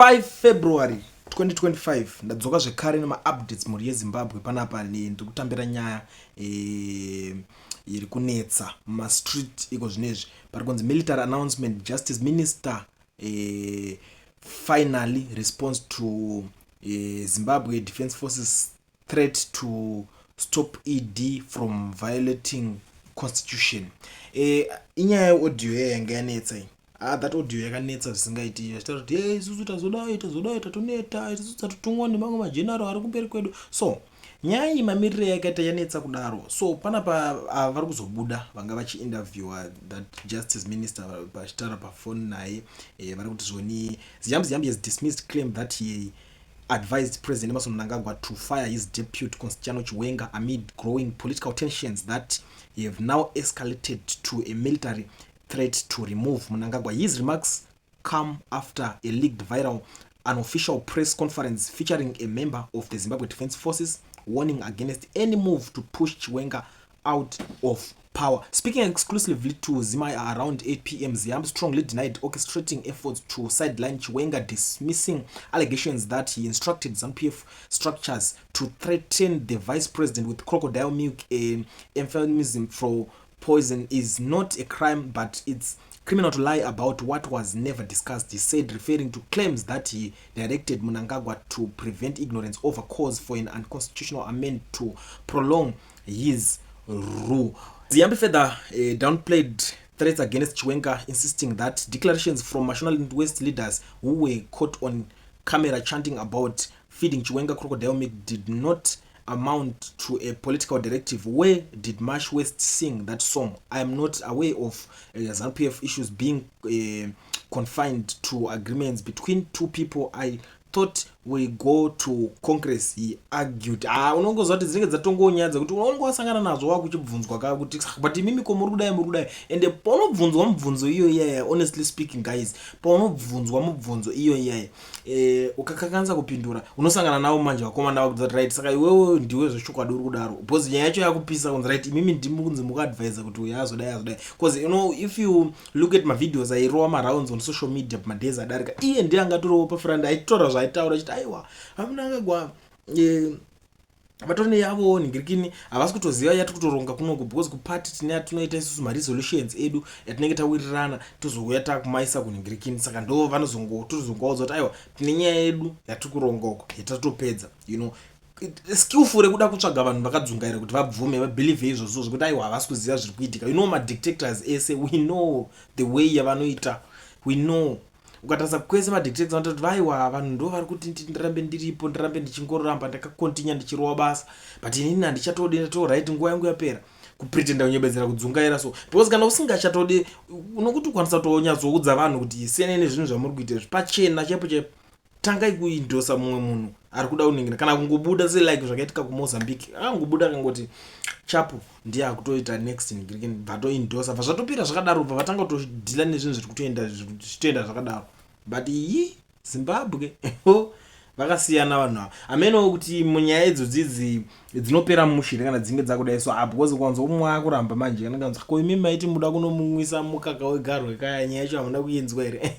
5 February 2025, ndadzoka zvekare nemaupdates, mhuri yeZimbabwe. Panapa ndiri kutambira nyaya iri kunetsa mumastreet iko zvinezvi. Pari kunzi military announcement, justice minister finally response to Zimbabwe Defense Forces threat to stop ED from violating constitution. Inyaya yeaudio iya yanga yanetsa iyi. Ah, that audio yakanetsa zvisingaiti, vachitaura kuti, "Hey, isusu tazodai, tazodai, tatoneta isusu, tatotumwa nemamwe mageneral ari kumberi kwedu." So nyaya iyi, mamiriro yakaita, yanetsa kudaro. So panapa ava vari kuzobuda vanga vachiinterviewa that justice minister, vachitaura pafoni naye. Vari kuti zvoni Ziyambi Ziyambi has dismissed claim that he advised President Emmerson Mnangagwa to fire his deputy, Constantino Chiwenga, amid growing political tensions that have now escalated to a military threat to remove Mnangagwa. His remarks come after a leaked viral unofficial press conference featuring a member of the Zimbabwe Defense Forces warning against any move to push Chiwenga out of power. Speaking exclusively to ZimEye around 8 p.m., Ziyambi strongly denied orchestrating efforts to sideline Chiwenga, dismissing allegations that he instructed ZANU-PF structures to threaten the vice president with crocodile milk. A euphemism for poison is not a crime, but it's criminal to lie about what was never discussed, he said, referring to claims that he directed Mnangagwa to prevent ignorance over calls for an unconstitutional amendment to prolong his rule. Ziyambi further downplayed threats against Chiwenga, insisting that declarations from Mashonaland West leaders who were caught on camera chanting about feeding Chiwenga crocodile milk did not amount to a political directive. "Where did Mash West sing that song? I am not aware of ZANU-PF issues being confined to agreements between two people. I thought we go to Congress," he argued. Ah, unongozva kuti dzinenge dzatongonyaya dzekuti unonge wasangana nazvo, wakuchibvunzwa ka kuti, "But imimi ko muri kudai, muri kudai?" Ende paunobvunzwa mubvunzo iyo iyaya, honestly speaking, guys, paunobvunzwa mubvunzo iyo iyaya, ukakanganisa kupindura, unosangana navo manje vakomana vakuti, "Right, saka iwewe ndiwe zvechokwadi uri kudaro?" Because nyaya yacho yakupisa kunzi, "Right, imimi ndimi kunzi mukuadvisa kuti uyu azodai, azodai." Because if you look at mavideos airova marounds on social media pamadays adarika, iye ndiye angatoriwo pafront achitora zvaaitaura achiti, "Aiwa, VaMnangagwa vatori neyavo nhingirikini, havasi kutoziva yatiri kutoronga kunoku, because kupati tine yatinoita isusu maresolutions edu yatinenge tawirirana, tozouya takumaisa kunhingirikini. Saka ndo vanozongotozongovaudza kuti, aiwa, tine nyaya yedu yatiri kuronga uko yatatopedza." Skillful rekuda kutsvaga vanhu vakadzungaira kuti vabvume, vabelieve izvozvo zvekuti, aiwa, havasi kuziva zviri kuitika. Madictators ese, we know the way yavanoita. We know, ukatarisa kwese madictators vanototi, "Vaiwa, vanhu ndo vari kuti ndirambe ndiripo, ndirambe ndichingoramba ndakacontinue ndichirova basa, but inini handichatodi, ndato right, nguva yangu yapera." Kupretenda, kunyebedzera kudzungaira. So because kana usingachatodi, unokuti ukwanisa kutonyatsoudza vanhu kuti siyanai nezvinhu zvamuri kuita izvi pachena chaipo chaipo, tangai kuendorsa mumwe munhu ari kuda kuningira, kana kungobuda selike zvakaitika kuMozambique, akangobuda akangoti Chapo ndiye akutoita next, bvatoendorsa, bva zvatopera zvakadaro, bva vatanga kutodeala nezvinhu zviri kutoenda, zvichitoenda zvakadaro. But iyi Zimbabwe vakasiyana vanhu ava. Hamenowo kuti munyaya idzodzidzi dzinopera mushe kana dzinge dzakudai. So because kwanza umwe akuramba manje, kana kanzi, "Ko imi maiti muda kunomumwisa mukaka wegarwe kaya, nyaya yacho hamuna kuinzwa here?"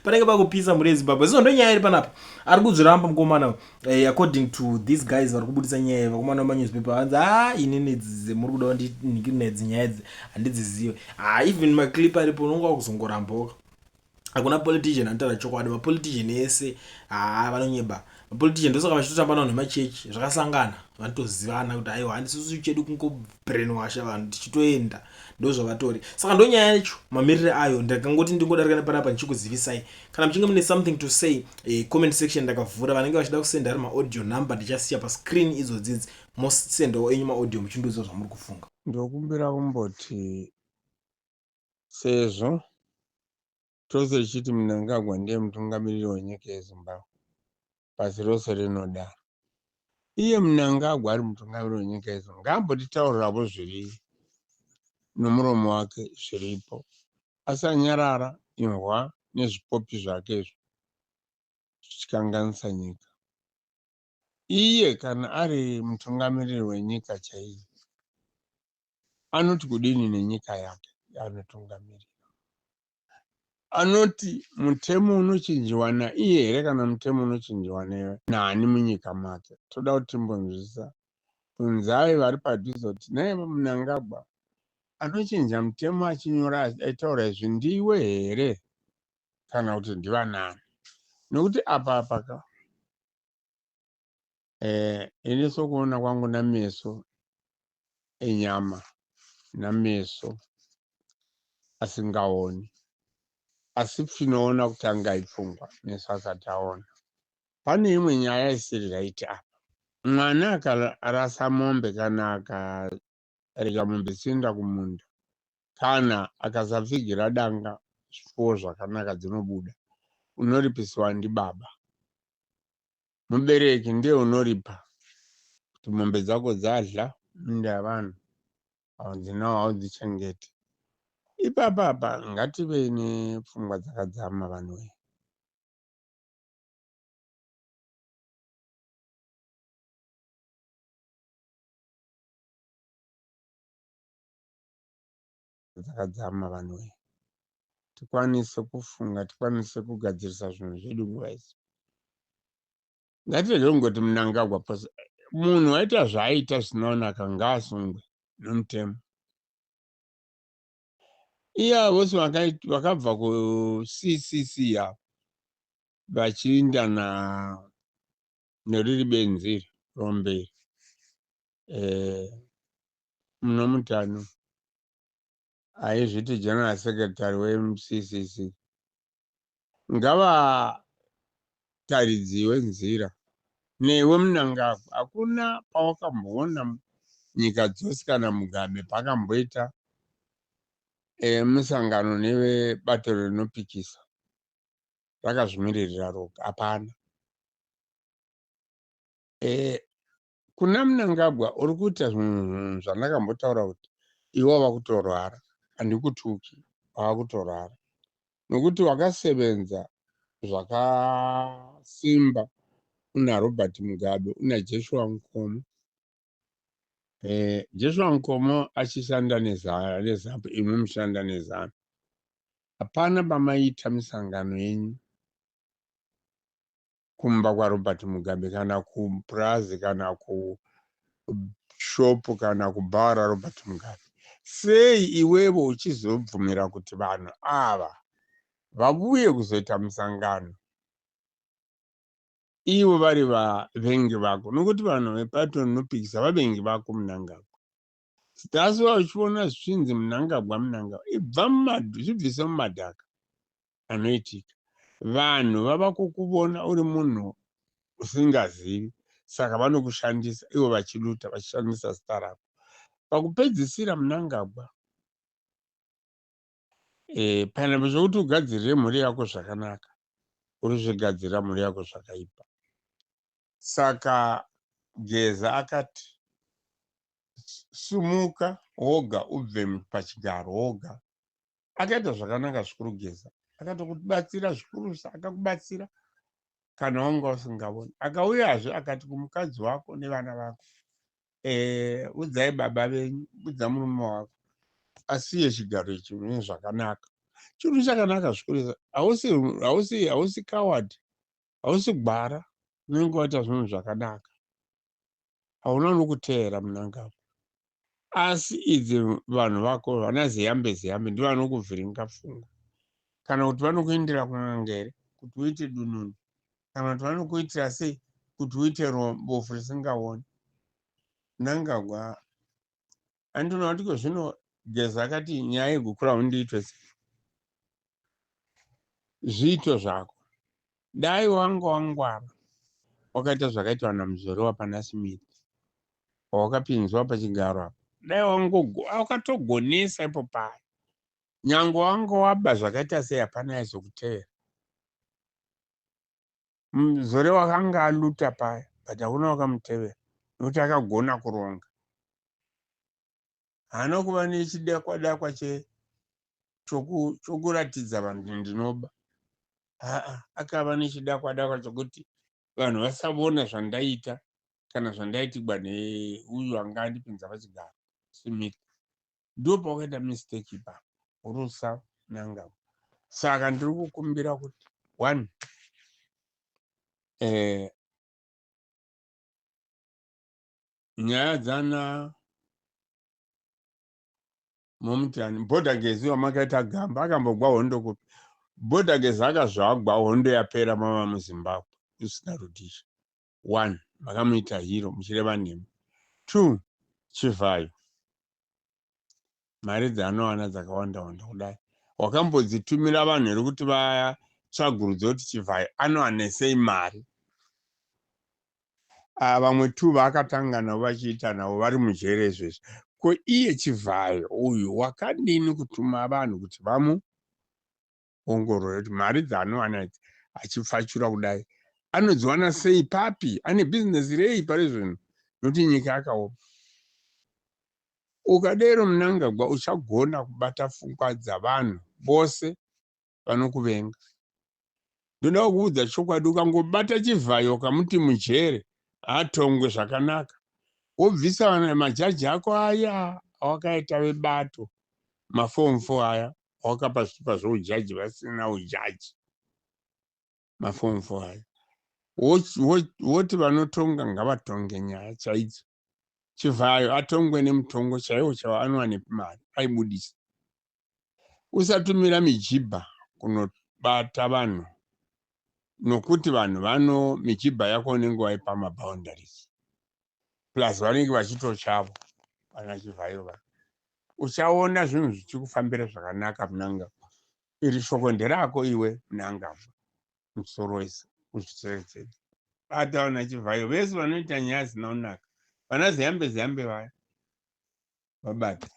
Panenge pakupisa muri yeZimbabwe. So ndo nyaya iri panapa, ari kudzviramba mukomana. According to these guys vari kubudisa nyaya, vakomana vemanewspaper, vanzi, "Ha, inini dzemuri kuda ndinedzi nyaya idzi handidzizive." Ha, even maclip aripo, unonga wakuzongorambawo. Hakuna politician anotaura chokwadi. Mapolitician ese, haa, vanonyeba mapolitician. Ndosaka vachitotamba navanhu vemachechi, zvakasangana, vanotozivana kuti, "Aiwa, handisusu chedu kungobrainwasha vanhu tichitoenda." Ndo zvavatori. Saka ndo nyaya yacho, mamiriro ayo. Ndakangoti ndingodarika nepanapa ndichikuzivisai. Kana muchinge mune something to say, comment section ndakavhura. Vanenge vachida kusenda ari maaudio, number ndichasiya pascreen idzodzidzi, mosendawo enyu maaudio muchindoziva zvamuri kufunga. Ndokumbira kumboti, sezvo tose tichiti Mnangagwa ndiye mutungamiriri wenyika yeZimbabwe, pasi rose rinodaro, iye Mnangagwa ari mutungamiriri wenyika yeZimbabwe, ngaambotitaurirawo zviri nomuromo wake zviripo, asanyarara imbwa nezvipopi zvake izvo zvichikanganisa nyika. Iye kana ari mutungamiriri wenyika chaiye, anoti kudini nenyika yake yaanotungamirira? Anoti mutemo unochinjiwa naiye here kana mutemo unochinjiwa naani munyika make? Toda kuti timbonzwisisa. Bvunzai vari padhuze kuti nhai Mnangagwa anochinja mutemo achinyora aitaura izvi ndiwe here kana kuti ndivanani? Nokuti apa apa ka ini sokuona kwangu nameso enyama nameso asingaoni asi tinoona kutanga ipfungwa meso asati aona. Pane imwe nyaya isiri right apa. Mwana akarasa mombe kana akarega mombe dzichienda kumunda kana akasapfigira danga zvipfuwo zvakanaka dzinobuda unoripisiwa ndibaba. Mubereki ndiye unoripa kuti mombe dzako dzadla minda yavanhu haudzinawo haudzichengeti. Ipapa apa ngativei nepfungwa dzakadzama vanhu wee. Dzakadzama vanhu wee. Tikwanise kufunga, tikwanise kugadzirisa zvinhu zvedu nguva idzi. Ngatirege kungoti Mnangagwa pose munhu waita zvaaita zvisina kunaka ngaasungwe nomutemo. Iye vose vakabva kuCCC avo vachiinda na neriri benzi iri rombe iri eh, munomutano aizviti general secretary weMCCC ngavataridziwe nzira newe Mnangagwa hakuna pawakamboona nyika dzose kana Mugabe pakamboita musangano nevebato rinopikisa rakazvimiririra roga hapana. Kuna Mnangagwa uri kuita zvinhu zvandakambotaura kuti iwe wava kutorwara, handikutuki, wava kutorwara nokuti wakasevenza zvakasimba una Robert Mugabe una Joshua Nkomo. Joshua Nkomo achishanda neZAPU, imwi mushanda neZANU. Hapana pamaiita misangano yenyu kumba kwaRobert Mugabe kana kupurazi kana kushopu kana kubhawa raRobert Mugabe. Sei iwewe uchizobvumira kuti vanhu ava vavuye kuzoita musangano ivo vari vavengi vako? Nokuti vanhu vepato rinopikisa vavengi vako Mnangagwa. That's why uchiona zvichinzi Mnangagwa Mnangagwa ibva zvibvise mumadhaka anoitika. Vanhu vava kukuvona uri munhu usingazivi saka vanokushandisa ivo vachiluta vachishandisa zita rako. Pakupedzisira Mnangagwa panzvimbo zvekuti ugadzirire mhuri yako zvakanaka uri zvigadzirira mhuri yako zvakaipa. Saka Geza akati sumuka woga ubve pachigaro woga. Akaita zvakanaka zvikuru Geza, akatokubatsira zvikurusa, akakubatsira kana wanga usingavoni. Akauyazve akati kumukadzi wako nevana vako, udzai baba venyu, udza murume wako asiye chigaro ichi mune zvakanaka. Chinhu chakanaka zvikurisa, hausi coward, hausi gwara, unenge waita zvinhu zvakanaka, hauna nokuteera Mnangagwa. Asi idzi vanhu vako vana Ziyambe Ziyambe ndivo vanokuvhiringa pfungwa, kana kuti vanokuindira kun'anga here kuti uite dununu, kana kuti vanokuitira sei kuti uite bofu risingaoni. Mnangagwa andinoona kuti ko zvino Geza akati nyaya yegukura undiitwe sei zviito zvako. Dai wanga wangwara wakaita zvakaitwa naMuzoriwa pana Smith wawakapinzwa pachigaro apa, dai wakatogonesa ipo paya, nyange wanga waba zvakaita sei hapana aizokutevera. Muzorewa akanga aluta paya but hakuna wakamutevera nokuti akagona kuronga. Haana kuva nechidakwa dakwa chokuratidza vanhu kuti ndinoba. Haa, akava nechidakwa dakwa chokuti vanhu vasavona zvandaita kana zvandaitigwa neuyu anga andipinza pachigaro Smith. Ndipo pawakaita mistake ipapo, rusa Mnangagwa. Saka ndiri kukumbira kuti one eh, nyaya dzana momutani bhodhagezi wamakaita gamba akambogwa hondo kupi bhodhagezi akazvagwa hondo yapera mava muzimbabwe usina rudisha one makamuita hero muchireva nhema two chivhayo mari dzaanowana dzakawanda wanda kudai wakambodzitumira vanhu here kuti vatsvagurudze kuti chivhayo anowane sei mari ah, vamwe two vaakatanga navo vachiita navo vari mujere izvezvi ko iye chivhayo uyu wakadini kutuma vanhu kuti vamu ongorore kuti mari dzaanowana idzi achipfachura kudai anodziwana sei papi ane bhizinesi rei pari zvino nokuti nyika yakaoma ukadero mnangagwa uchagona kubata pfungwa dzavanhu vose vanokuvenga ndoda kukuudza chokwadi ukangobata chivhayo ukamuti mujere haatongwe zvakanaka wobvisa majaji ako aya awakaita vebato mafom fo aya wakapa zvitupa zvoujaji vasina ujaji maform fo aya woti vanotonga ngavatonge nyaya chaidzo chivhayo atongwe nemutongo chaiwo chaiwo anowanepi mari aibudisa usatumira mijibha kunobata vanhu nokuti vanhu vano mijibha yako unenge waipa maboundaries plus vanenge vachitochavo vana chivhayo va uchaona zvinhu zvichikufambira zvakanaka mnangagwa iri shoko nderako iwe mnangagwa musoro wese uzvicherechedze bata vana chivhayo vese vanoita nyaya zina kunaka vana ziyambe ziyambe vaya vabata.